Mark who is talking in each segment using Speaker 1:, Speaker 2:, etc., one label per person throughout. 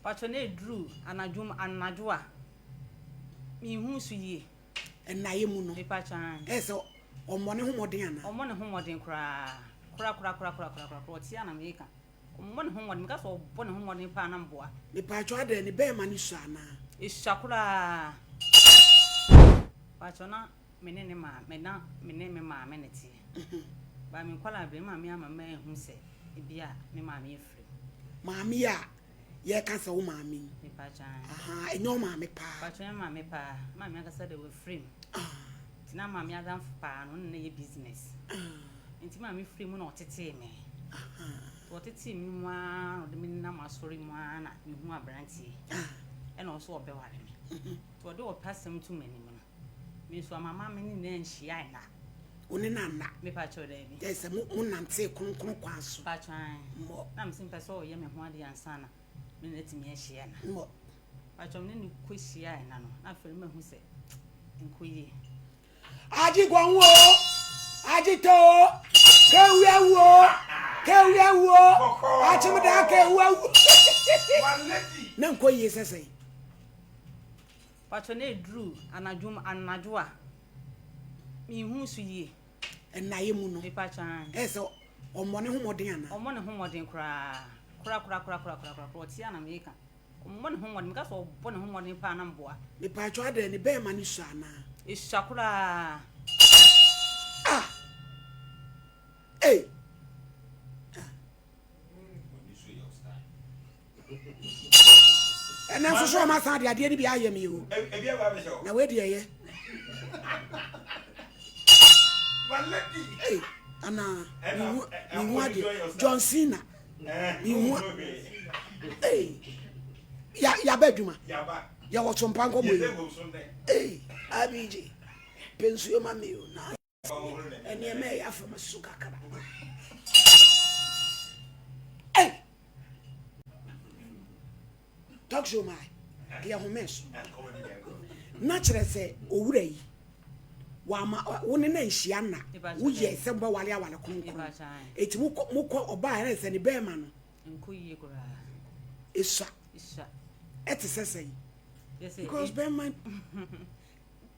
Speaker 1: Pakyɛ na ɛduru anadwo mu anadwo a menhu so yie.
Speaker 2: Nnaeɛ mu no.
Speaker 1: Mepakyɛ ae.
Speaker 2: Ɛyɛ sɛ ɔmmɔ ne ho mmɔden anaa?
Speaker 1: Ɔmmɔ ne ho mmɔden koraa korakorakorakorakorakora ɔte a na meka. Ɔmmɔ ne ho mmɔden meka sɛ ɔbɔ ne ho mmɔden paa na mboa.
Speaker 2: Mepakyɛ adɛn ne bɛɛma no sua anaa?
Speaker 1: Esua koraa. Pakyɛ na me ne ne maame na me ne me maame na ɛteɛ. But me nkwadaa bere maame ama manhu sɛ ebi a me maame afiri
Speaker 2: mu. Maame yi a yɛka sɛ wo maame yi.
Speaker 1: Mepakyɛ ae.
Speaker 2: Ahaa ɛnyɛ wo maame paa.
Speaker 1: Pakyɛ ɛnyɛ maame paa. Maame ankasa deɛ wafiri mu.
Speaker 2: Ah.
Speaker 1: Nti na maame adamfo paa no ɔne no yɛ business.
Speaker 2: Ah.
Speaker 1: Nti maame firi mu na ɔtetee me.
Speaker 2: Ahaa.
Speaker 1: Nti ɔtetee me mu ara na ɔde me nam asɔre mu ara na mehu aberanteɛ yi.
Speaker 2: Ah.
Speaker 1: Ɛna ɔso ɔbɛware me. Nti ɔde ɔpɛ asɛm to m'anim no, me nso ama maame ne no anhyia anna.
Speaker 2: Wo ne no anna?
Speaker 1: Mepakyɛw daabi.
Speaker 2: Kyerɛ sɛ mo mo nantee kronkron kwan so.
Speaker 1: Pakyɛw ae.
Speaker 2: Mmɔ.
Speaker 1: Na mese mepɛ sɛ ɔyɛ me ho adeɛ ansa na me ne no atumi ahyia anna.
Speaker 2: Mmɔ.
Speaker 1: Pakyɛw me ne no kɔ hyiaa anna no, na afei no mahu sɛ nkɔ yie.
Speaker 2: Agye guan o, agye tɔ o, kewu awu o, kewu awu o, akyem daa kewu awu. Na nkɔ yie sɛ sɛn?
Speaker 1: Pakyɛw na eduru anadwo anadwo a. Menhu so yie.
Speaker 2: Nnaeɛ mu no.
Speaker 1: Mepakyɛ ae.
Speaker 2: Ɛyɛ sɛ ɔmmɔ ne ho mmɔden anaa?
Speaker 1: Ɔmmɔ ne ho mmɔden koraa. Korakorakorakorakorakora. Ɔte a na meka. Ɔmmɔ ne ho mmɔden. Meka sɛ ɔbɔ ne ho mmɔden paa na mboa.
Speaker 2: Mepakyɛ adɛn ne bɛɛma no sua anaa?
Speaker 1: Esua koraa.
Speaker 2: Ah! Ei! Ah! Ɛnɛ nso so ɔma san de adeɛ no bi ayɛ me o. Na wei deɛ ɛyɛ. Ei, anaa mehu mehu adeɛ. John Cena. Mehu ei ya yaba adwuma. Yɛwɔ so mpa nkɔmmɔ yi. Ei, ABG, pɛ nsuo ma me o na. Nneɛma ɛyɛ afa ma su kakra. Hey! Talk show my deɛ home so. Na kyerɛ sɛ owura yi wama wo ne na nhyia nna woyɛ sɛ mobɛwale awale kronkron. Eti mokɔ mokɔ ɔbaa ɛna sɛ ne bɛrima no. Esua. Ɛte sɛ sɛn. Because bɛrima.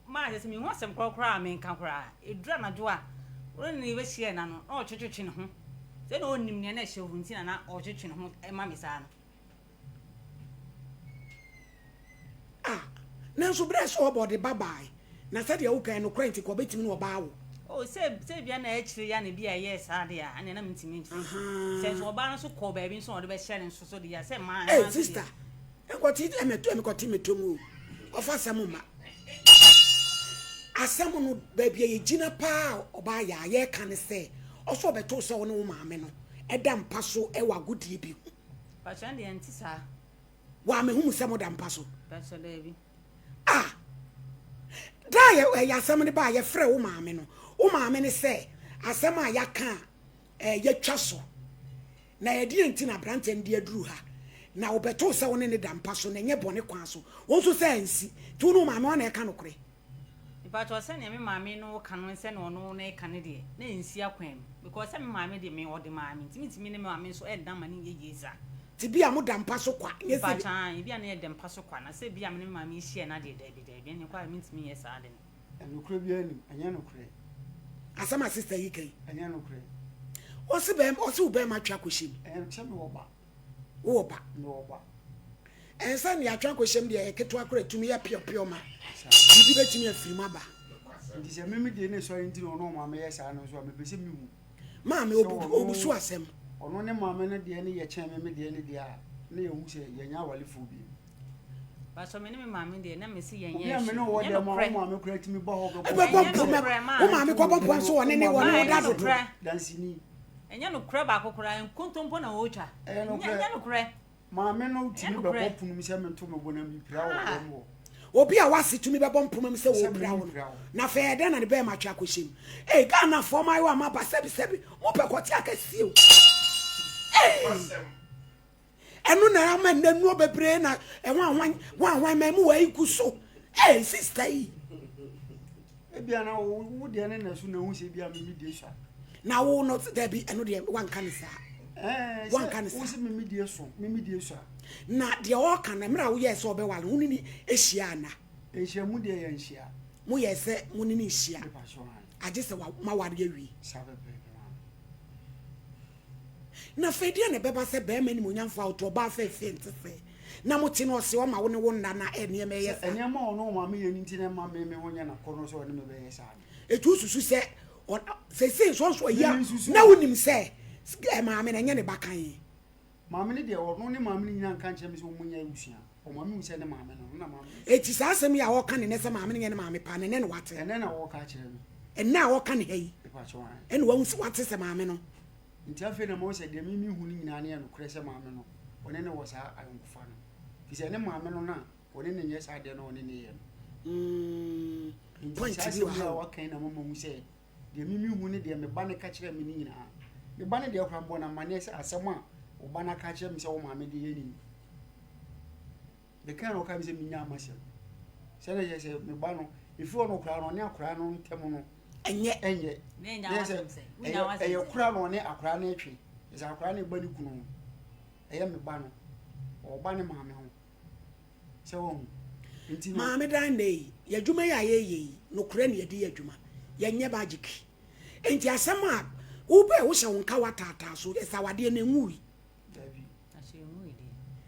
Speaker 1: Maa kyerɛ sɛ menhu asɛm korɔ koraa a menka koraa. Ɛduru anadwo a, wo ne no bɛhyia ɛna no, na ɔtwetwetwe ne ho. Sɛ na ɔnnim nea na ɛhyɛ hɔ nti na na ɔtwetwe ne ho ma me saa no.
Speaker 2: Ah, nanso berɛ a ɛsɛ ɔba ɔde ba bae, na sɛdeɛ woka yi nokorɛ nti ka ɔbɛtumi ne ɔba awo.
Speaker 1: Oh, sɛ, sɛ ebia na akyire yi a na ebia ɛyɛɛ saa deɛ a, ɛnneɛ na mentumi nkyerɛ. Sɛ nso ɔbaa no nso kɔɔ baabi nso na ɔde bɛhyɛ ne nso so deɛ a, sɛ mmaa,
Speaker 2: Hey,
Speaker 1: mmaa nso deɛ.
Speaker 2: sister, Nkɔte ɛmɛto ɛmekɔte mɛtɔ mu o. Ɔfa asɛm mma. Asɛm no baabi a yɛgyina paa a ɔbaa yɛ a yɛreka ne sɛ ɔsɛ ɔbɛto sɛ wo ne wo maame no ɛda mpa so ɛwɔ agodie bi ho.
Speaker 1: Pakyɛ deɛ nte saa.
Speaker 2: Waa mehu mu sɛ mo da mpa so.
Speaker 1: Pakyɛ daabi.
Speaker 2: Ah! Da a ɛyɛ asɛm no ba a yɛfrɛ wo maame no, wo maame no sɛ asɛm a yɛaka a yɛatwa so. Na ɛdeɛn nti na aberanteɛ no de aduru ha? Na ɔbɛtoo sɛ wo ne no da mpa so, na ɛnyɛ bɔne kwan so. Wo nso sɛ ansi. Nti wo ne wo maame hwan na ɛka nokorɛ?
Speaker 1: Mepakyɛw sɛnea me maame no ka no ne sɛnea ɔno no reka no deɛ na ɛnsi akwan mu because sɛ me maame deɛ me ɔde maa me nti mentumi ne me maame nso ɛnna ma no nyɛ yie saa.
Speaker 2: Nti bi a moda mpa so kwa nyɛ sɛ bi.
Speaker 1: Mepakyɛw aane ebi a na yɛda mpa so kwa na sɛ bi a me ne me maame hyia na deɛ daabi daabi ɛnneɛ koraa mentumi nyɛ saa ade no.
Speaker 3: Nokorɛ biara nnim, ɛnyɛ nokorɛ.
Speaker 2: Asɛm a sister yi ka yi.
Speaker 3: Ɛnyɛ nokorɛ.
Speaker 2: Ɔse bɛɛma, ɔse wo bɛɛma atwe akɔhyɛ mu.
Speaker 3: Ɛnyɛ, sɛ mewɔ ba.
Speaker 2: Wowɔ ba?
Speaker 3: Mewɔ ba.
Speaker 2: Ɛnsɛ nea atwe akɔhyɛ mu deɛ ɛyɛ ketewa koraa ɛtumi yɛ piɔpiɔ ma biribi bɛtumi afiri mu aba.
Speaker 3: Nti sɛ me me deɛ ne sɔre nti na ɔno ɔma meyɛ saa no nso a mepɛ sɛ mehu.
Speaker 2: Maame obu obu so asɛm.
Speaker 3: Ɔno ne maame no deɛ ne yɛ kyɛn me me deɛ ne deɛ a na yɛhu sɛ yɛnyɛ awalefoɔ bio.
Speaker 1: Pastor me ne me maame deɛ na mesi yɛn
Speaker 3: Obi
Speaker 1: yɛ
Speaker 3: a me
Speaker 1: hwee.
Speaker 3: ne wɔ
Speaker 1: Nyɛ
Speaker 3: dɛm a wo
Speaker 1: nokorɛ.
Speaker 3: maame koraa tumi ba hɔ bɛbɔ
Speaker 2: Ɛbɛbɔ
Speaker 1: Ɛnyɛ
Speaker 2: mpo mɛ
Speaker 1: nokorɛ maa.
Speaker 2: wo maame kɔbɔ mpoa nso wɔne ne wɔne wo
Speaker 1: Maa
Speaker 2: da
Speaker 1: ɛnyɛ
Speaker 2: dodo.
Speaker 1: nokorɛ.
Speaker 3: Danseni.
Speaker 1: Ɛnyɛ nokorɛ baako koraa nkontompo na wɔretwa.
Speaker 3: Ɛyɛ
Speaker 1: Ɛnyɛ
Speaker 3: nokorɛ.
Speaker 1: ɛnyɛ nokorɛ.
Speaker 3: Maame no
Speaker 1: Ɛnyɛ
Speaker 3: tumi
Speaker 1: nokorɛ.
Speaker 3: bɛbɔ pono mu sɛ mento me bo na mepira wɔ
Speaker 1: Ah.
Speaker 3: dɛm hɔ.
Speaker 2: Obi a w'ase tumi bɛbɔ mpoma mu sɛ
Speaker 3: Sɛ
Speaker 2: wɔrepira wo no,
Speaker 3: mepira wo.
Speaker 2: na afei ɛyɛ dɛn na ne bɛrima atwe akɔhyɛ mu? Ei, Ghanafoɔ mmaayewa maba sɛbisɛbi, mopɛ kɔte akɛseɛ o. Ei! Ɛno na ama nnɛ nnuro bebree na ɛhwanhwan hwanhwan ma mu wɔ gu so. Ei, sista yi.
Speaker 3: Ebia na wo wo deɛ ne na so na ehu sɛ ebia me me deɛ sua.
Speaker 2: Na wo no dabi ɛno deɛ wanka ne saa.
Speaker 3: Ɛɛ,
Speaker 2: Woanka
Speaker 3: sɛ
Speaker 2: no saa.
Speaker 3: wo se me me die so, me me die so a.
Speaker 2: Na deɛ ɔreka no, mmerɛ a woyɛɛ sɛ ɔbɛware no, wo ne no hyia anaa?
Speaker 3: Nhyiamu deɛ yɛnhyia.
Speaker 2: Moyɛɛ sɛ mo ne no nhyia,
Speaker 3: Mepa kyɛw, aane.
Speaker 2: agye sɛ wa, moaware awie.
Speaker 3: Saa pɛpɛɛpɛ, maame.
Speaker 2: Na afei deɛ na ɛbɛba sɛ barima animuonyamfoɔ a ɔto ɔbaa fɛɛfɛɛ nte sɛɛ, na mote no ɔse ɔma wo ne wo nna na nneɛma ɛyɛ
Speaker 3: Sɛ
Speaker 2: saa.
Speaker 3: nneɛma a ɔne wo maame yɛ no nti na ɛma me me ho nyɛ no akɔnnɔ sɛ ɔne me bɛyɛ saa no.
Speaker 2: Eti wosusu sɛ ɔ, seesei nso ɔnso ayi a,
Speaker 3: Me mensusu
Speaker 2: na
Speaker 3: o.
Speaker 2: wonim sɛ maame no ɛnyɛ ne ba kann.
Speaker 3: Maame no deɛ ɔno ne maame no nyinaa nka nkyerɛ me sɛ wɔn nyɛ abusua. Ɔma mehu sɛ ne maame no, na maame no.
Speaker 2: Eti saa asɛm yi a ɔreka ne nnɛ sɛ maame no nyɛ ne maame paa no, ɛnnɛ na wate?
Speaker 3: Ɛnnɛ na ɔreka akyerɛ me.
Speaker 2: Ɛnnɛ a ɔreka ne ha yi,
Speaker 3: Mepa kyɛw, ae.
Speaker 2: ɛna wahu sɛ wate sɛ maame no.
Speaker 3: Nti afei na mahu sɛ deɛ me mehu no nyinaa no yɛ nokorɛ sɛ maame no, ɔne no wɔ saa ayɔnkofa no. Firi sɛ ne maame no na ɔne no nyɛ saa adeɛ no a ɔne no yɛ no.
Speaker 2: Mm,
Speaker 3: Nti
Speaker 2: point
Speaker 3: saa
Speaker 2: bi
Speaker 3: asɛm
Speaker 2: wɔ
Speaker 3: yi
Speaker 2: ha
Speaker 3: a
Speaker 2: o.
Speaker 3: waka yi na mama hu sɛ deɛ me mehu ne deɛ me ba no ka kyerɛɛ me no nyinaa. Me ba no deɛ koraa mebɔɔ no amanneɛ sɛ asɛm a wo ba no aka akyerɛ me sɛ wo maame de yɛ ni ni. Mekae na ɔka me sɛ menyaa m'asɛm. Sɛ na kyerɛ sɛ me ba no, ɛfiri hɔ no koraa no ɔne akoraa no ntam no
Speaker 2: Ɛnyɛ.
Speaker 3: ɛnyɛ.
Speaker 1: Na ɛnya
Speaker 3: Na ɛyɛ
Speaker 1: w'asɛm
Speaker 3: sɛ
Speaker 1: sɛ, wonya
Speaker 3: ɛyɛ
Speaker 1: w'asɛm
Speaker 3: ɛyɛ
Speaker 1: sɛ.
Speaker 3: koraa na ɔne akoraa no retwe. Sɛ akoraa no reba ne kunu ho, ɛyɛ me ba no, ɔreba ne maame ho. Sɛ wahu. Nti no.
Speaker 2: Maame dan nnɛ yi, yɛn adwuma yi a yɛreyɛ yi, nokorɛ na yɛde yɛ adwuma. Yɛnyɛ magic. Enti asɛm a wopɛ wohyɛ wo nkawa taataa so, ɛsɛ awadeɛ no ɛnwui.
Speaker 3: Dabi.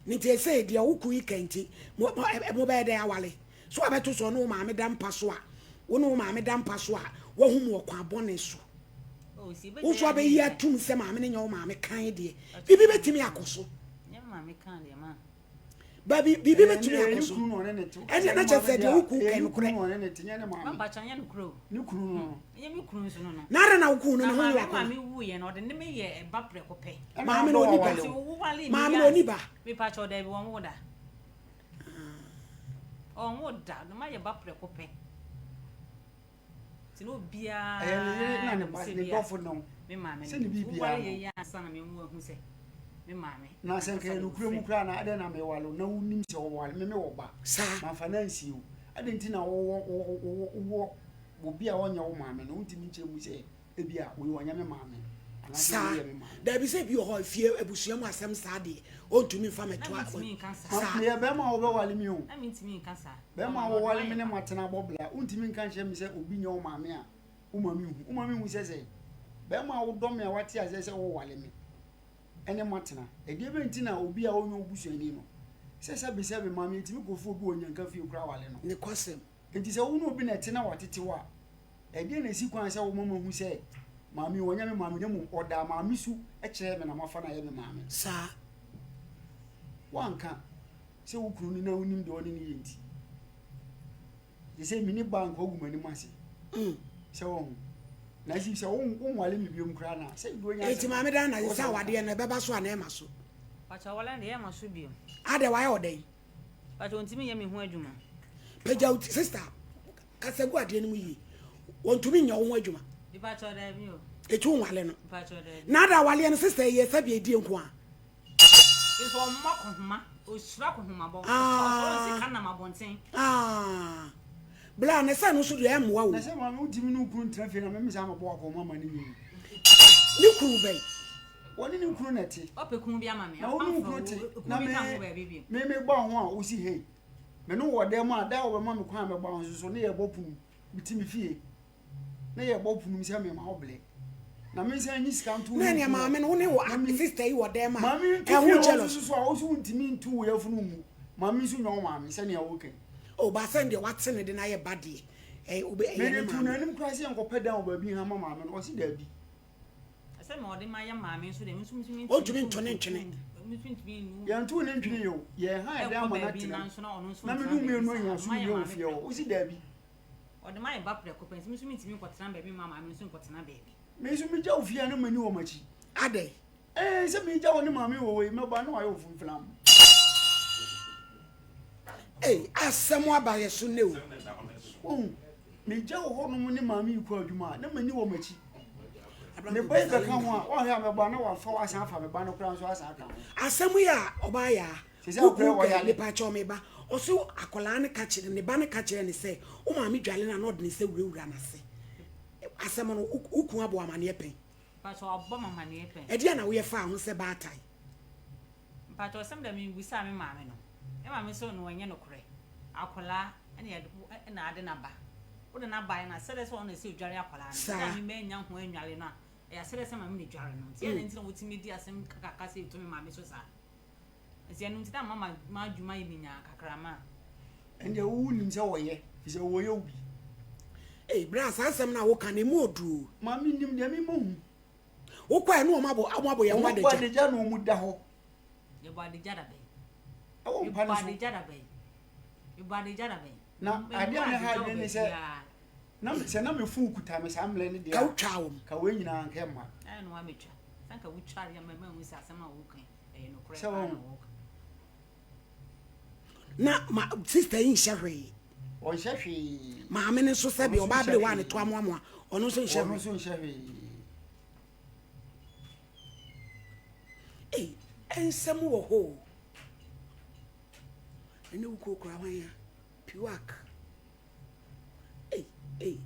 Speaker 2: Ne nti ɛsɛ deɛ wo kun yi ka nti, mo, mo, mobɛyɛ dɛn awale? So abɛto so ɔne wo maame da mpa so a, wo ne wo maame da mpa so a, wahu mu ɔkwan bɔne so.
Speaker 1: Oh, si
Speaker 2: Wo nso abɛyi atum sɛ maame no nyɛ wo maame kan deɛ, biribi bɛtumi akɔ so.
Speaker 1: Nyɛ maame kan deɛ ma.
Speaker 2: Baabi biribi bɛtumi akɔ so. Ɛnna na kyerɛ sɛ deɛ wo kun ka nokorɛ. Na adɛn na wo kun no ne ho nyɛ wakɔnnɔ? Maame no ɔni ba. Maame no ɔni ba.
Speaker 1: Nti na obiara
Speaker 3: Ɛyɛ ne yere na ne
Speaker 1: nim
Speaker 3: ba
Speaker 1: sɛ
Speaker 3: ne
Speaker 1: bi a
Speaker 3: dɔfo no
Speaker 1: me maame
Speaker 3: sɛ
Speaker 1: no
Speaker 3: ne
Speaker 1: nti
Speaker 3: biribiara
Speaker 1: woware
Speaker 3: no.
Speaker 1: yɛ yi ansa na me mu ahu sɛ me maame
Speaker 3: Na sɛ nka
Speaker 1: ankasa
Speaker 3: ɛyɛ
Speaker 1: de
Speaker 3: nokorɛ mu
Speaker 1: wofiri.
Speaker 3: koraa na adɛn na meware wo na wonim sɛ wɔware me mewɔ ba
Speaker 2: Saa.
Speaker 3: mamfa no ansie wo adɛn nti na wowɔ wowɔ wowɔ wowɔ obi a ɔnyɛ wo maame no wontumi nkyerɛ mu sɛ ebia wei ɔnyɛ me maame anaasɛ
Speaker 2: Saa.
Speaker 3: wei yɛ me maame.
Speaker 2: Dabi sɛ bi wɔ hɔ efie abusua mu asɛm saa deɛ ɔntumi nfa
Speaker 1: Na
Speaker 2: mɛto a
Speaker 1: mentumi nka saa.
Speaker 2: saa.
Speaker 3: Meyɛ bɛrima a wobɛware me o.
Speaker 1: Na mentumi nka saa.
Speaker 3: Bɛrima a woware me ne matena abɔ bra, wontumi nka nkyerɛ me sɛ obi nyɛ wo maame a woma me hu. Woma me hu sɛ sɛ bɛrima a wodɔ me a wate aseɛ sɛ woware me ne matena. Ɛdeɛ bɛn nti na obi a ɔnyɛ wo busuani no sɛ sɛbesɛbe maame yɛtumi kɔfa obi wɔ nyanka fie koraa ware no.
Speaker 2: Nokwasɛm.
Speaker 3: Enti sɛ wo ne obi na ɛte na watete wo a, ɛdeɛn na ɛsi kwan sɛ woma mahu sɛ maame yi ɔnyɛ me maame na mmom ɔdaa maame su kyerɛɛ me na mafa no ayɛ me maame?
Speaker 2: Saa.
Speaker 3: Woanka. Sɛ wo kunu no na wonim deɛ ɔne no yɛ nti. Te sɛ mene ba nka wogu m'anim ase.
Speaker 2: Mm.
Speaker 3: Sɛ wɔn ho. Na si sɛ wonwale me biom koraa na sɛ deɛ onya
Speaker 2: Eti maame dan na sɛ awadeɛ no ɛbɛba so anaa ɛma so?
Speaker 1: Pakyɛ awale no deɛ ɛma so biom.
Speaker 2: Adɛ wayɛ ɔdɛn?
Speaker 1: Pakyɛ ontumi nyɛ me ho adwuma.
Speaker 2: Pagya wo ti sister kasa gu adeɛ no mu yie. Wɔntumi nyɛ wo ho adwuma.
Speaker 1: Mepakyɛ daabi o.
Speaker 2: Eti wonwale no.
Speaker 1: Mepakyɛ daabi.
Speaker 2: Na ada awaleɛ no sister yɛ sɛdeɛ ɛdie nko a.
Speaker 1: Nso ɔmmɔ kɔhoma, ɔhyira kɔhomabɔ, ɔsɔre sika nam abɔnten.
Speaker 2: Ah, bla na sɛ no nso deɛ ɛmmoa wo.
Speaker 3: Na sɛ maame wontumi ne wo kunu ntena fie na meme saa mabɔ akɔhoma ma ne nyini.
Speaker 2: Ne kunu bɛn?
Speaker 3: Wɔne ne kunu na ɛte.
Speaker 1: Ɔpɛ kunu bi ama me.
Speaker 3: Na wo ne wo kunu te. Na me me me bɔ ho a wosi hei. Me no wɔ dɛm a da a wɔbɛma me kwan a mɛbɔ ho nso so ne yɛbɔ punu. Mete me fie. na yɛbɔ pono mu sɛ mema wo blɛ na me nsan nyi sika nto
Speaker 2: na nea maame no wo ne wɔ sister yi wɔ dɛm a
Speaker 3: maame nto
Speaker 2: ɛho
Speaker 3: fie
Speaker 2: jealous
Speaker 3: nso so a wo so wontumi nto wo yafunu mu maame nso nyɛ wo maame sɛnea woka yi
Speaker 2: o ba sɛn deɛ wate ne de no ayɛ ba deɛ ɛyɛ wobɛ ɛyɛ ne
Speaker 3: mede to
Speaker 2: maame
Speaker 3: n'anim koraa sɛ yɛnkɔpɛ dan wɔ baabi ha ma maame no ɔse daabi
Speaker 1: Sɛ ma ɔde ma yɛ maame nso deɛ, me nso mentumi
Speaker 2: Ɔntumi nto ne ntwene.
Speaker 1: Me nso ntumi nnu.
Speaker 3: Yɛnto ne ntwene yɛ o, yɛn ha ɛdan ama no atena mu. Na me ne wo mmienu anya asomdwoeɛ wɔ fie hɔ. Wosi daabi.
Speaker 1: Ɔde ma yɛ ba prɛko pɛ nti me nso mentumi nkɔtena baabi mma maame nso nkɔtena baabi.
Speaker 3: Me nso megya wo fie a na m'ani wɔ m'akyi.
Speaker 2: Adɛn?
Speaker 3: Ɛɛ sɛ megya wo ne maame wɔ hɔ yi, mɛba na wayɛ wo fimfilam.
Speaker 2: Ei, asɛm aba yɛ so nnɛ o.
Speaker 3: Wohu, megya wo hɔnom ne maame yi kɔ adwuma a, na m'ani wɔ m'akyi. Me ba yi bɛka ho a, woanhwɛ a mɛba na wafa wo asan afa me ba no koraa nso asan aka ho.
Speaker 2: Asɛm yi a ɔbaa yaa,
Speaker 3: Sɛ
Speaker 2: wo
Speaker 3: akora
Speaker 2: kunu
Speaker 3: ɔyale.
Speaker 2: kɛ, mepa kyɛw me ba, ɔse akwadaa no ka kyerɛ, ne ba no ka kyerɛ no sɛ, wo maame dwale no a na ɔde ne nsa wurawura n'ase. Asɛm no, wo kunu abɔ wo amaneɛ pɛn?
Speaker 1: Mpakyɛw wabɔ me amaneɛ pɛn.
Speaker 2: Ɛdeɛn na woyɛ faa ho sɛ baatan?
Speaker 1: Mpakyɛw sɛm dɛ me bisaa me maame no, me maame se no ɛnyɛ nokorɛ, akwadaa ɛna yɛde wo ɛna ade no aba, wode no abaeɛ no asɛdɛ sɛ ɔno na ɛsɛ ɔdware akwadaa no, berɛ a me mannya ho annware no a, ɛyɛ asɛdɛ sɛ maame na ɛdware no, nti ɛdɛn nti na wotumi di asɛm kakaka sɛ ɛto me maame so saa? Nti ɛno nti na mama m'adwuma yɛ me nyaa kakra ma.
Speaker 3: Ɛndeɛ wo nim sɛ wɔyɛ, firi sɛ wɔyɛ wo bi.
Speaker 2: Ei bra saa asɛm no a woka no ɛmu ɔduru o.
Speaker 3: Maame nim deɛ me mahu.
Speaker 2: Wokɔ a ɛne wɔn abɔ wɔn abɔ yɛn ho
Speaker 3: Wɔn bɔ
Speaker 2: adagya.
Speaker 3: adagya na wɔn da hɔ.
Speaker 1: Yɛbɔ adagya da bɛn?
Speaker 3: Ɛwɔ mpa
Speaker 1: Yɛbɔ
Speaker 3: no so.
Speaker 1: adagya da bɛn? Yɛbɔ adagya da bɛn?
Speaker 3: Na
Speaker 1: Memmɔ
Speaker 3: adeɛ a ne ha
Speaker 1: adagya wɔ
Speaker 3: adwene ne sɛ
Speaker 1: baabiara.
Speaker 3: na me sɛ na me fon kuta me saa mmerɛ no deɛ
Speaker 2: Ka
Speaker 3: a
Speaker 2: wotwaa wɔn.
Speaker 3: ka wei nyinaa nka ɛmma.
Speaker 1: Ɛna na woamɛtwa. Sɛ anka wotwa adeɛ a mahu sɛ asɛm a woka yi ɛyɛ nokorɛ
Speaker 3: Sɛ
Speaker 1: paa na
Speaker 3: wɔn.
Speaker 1: woka.
Speaker 2: Na ma sister yi nhyɛ hwee.
Speaker 3: Ɔnhyɛ hwee.
Speaker 2: Maame no nso sɛbi
Speaker 3: Ɔno nso
Speaker 2: ɔbaa
Speaker 3: nhyɛ
Speaker 2: bere wa ne
Speaker 3: hwee.
Speaker 2: to amoamoa ɔno nso nhyɛ
Speaker 3: Ɔno
Speaker 2: hwee.
Speaker 3: nso nhyɛ hwee.
Speaker 2: Ei nsɛm wɔ hɔ o. Ɛne wo kuo kura hwan ya? Piwak. Ei ei.